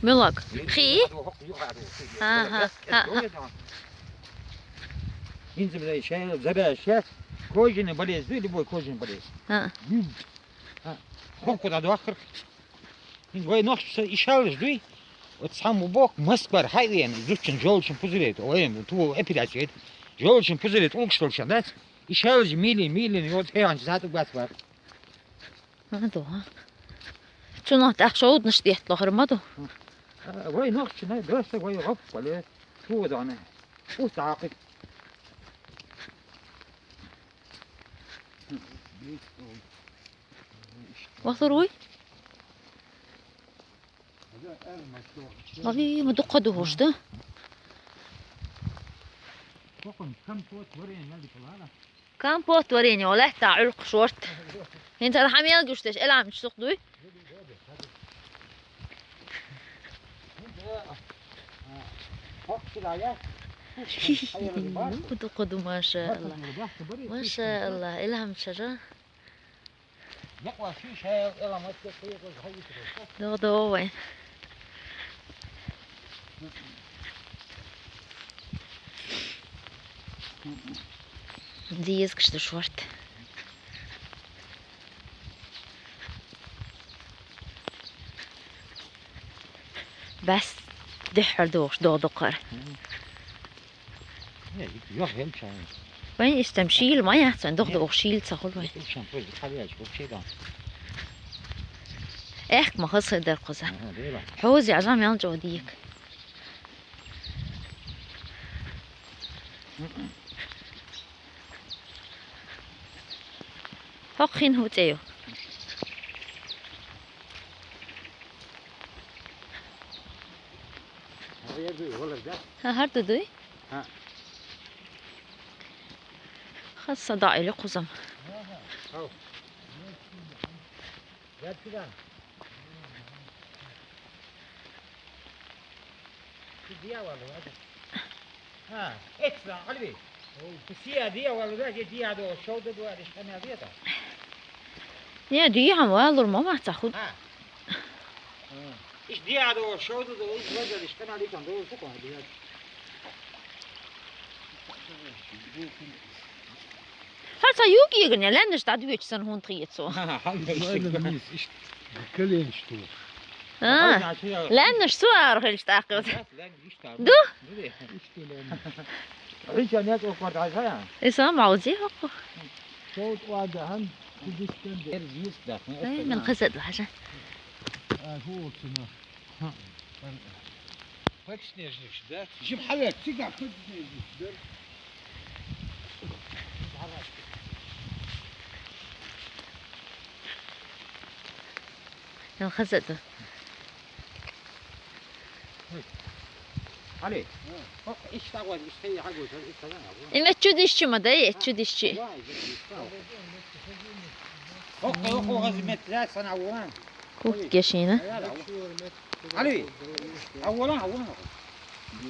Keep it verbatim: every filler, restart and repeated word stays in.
Милок. Хи? Ага, ага. Инза бля, ща забираешь, щас. Кожаный болезнь, любой кожаный болезнь. А. М. А. Хо, куда дуахкар. Вай нохча ишалыш дуй. Вот сам убок, Москва, хайвен, изучен, желчен пузырет. Ой, ту операция. Желчен пузырет, улк что ли, да? Ишалыш мили, мили, вот хе, он сату басвар. Ма ду, а? Цунах тӀаккха шовданаш детталахар ма ду? А, вай нохчанаш, доста вай гӀоппале, тудане. Ус дакъи. Вахлур уй? Лави, ма дукха ду хӀуш да? Компот, варенье, ола лаьтта Ӏуьлкху шорта. ХӀинца ара хьан мел гуш деш, эламчу сукх дуй? Хи-хи-хи, дукха ду, машаалла. Машаалла, эламчара. ДогӀа, догӀа вай. Дезагаш ду шорта. Бас дуьххьара догӀуш догӀа дукхара. Э, юха хӀинца. Вайн иштта шийла ма яц вайн, догӀа догӀуш шийла ца хуьлу вайн. Ишан поза хьалъяьлча вообще да. Эхк ма хаза хир дара кхуза. Ага, дела. Хьоза яжа мел чӀогӀа дийка. ХӀокху хин хӀун цӀе ю? ХӀара ду дуй? ХӀа. Хаза са даӀийла кхузам. Шу дьявол ваьлла. А, эцла, Ӏалви. Шу сия дьявол ваьлла, дьявол шовда дуьхьал иш къамел дета. Не, дьявол валур ма вац, а худ. А. Иш дьявол шовда ду, иш ваьлла, иш къамел дета, ду, шу къамел дета. ХӀара сан юг егана, лаьннаш дӀадоьдуш санна хӀунда хета цо? Ха-ха, хьалха Ай, иштта. Мис, иштта. Коленаш ту. А, лаьннаш цу агӀор хилча тӀаккха. Ду? Иштта лаьнна. Хьиша нет окварда хьажа? И сама узи хӀокху. Шовт вада хан, кудистан де. Эр вис дахна. Ай, мел хаза ду хьажа. А, ху оксина. Подснежник, да? Жим хьалар, цига подснежник, да? Мел хаза ду. Али. Хо, иш тагваз, иш тей хагваз, иш тагваз. Име чудиш чи ма дай, чудиш чи. Хо, хо, хо, хазмет, да, сана вон. Куртка шина. Али. Аввалан, аввалан.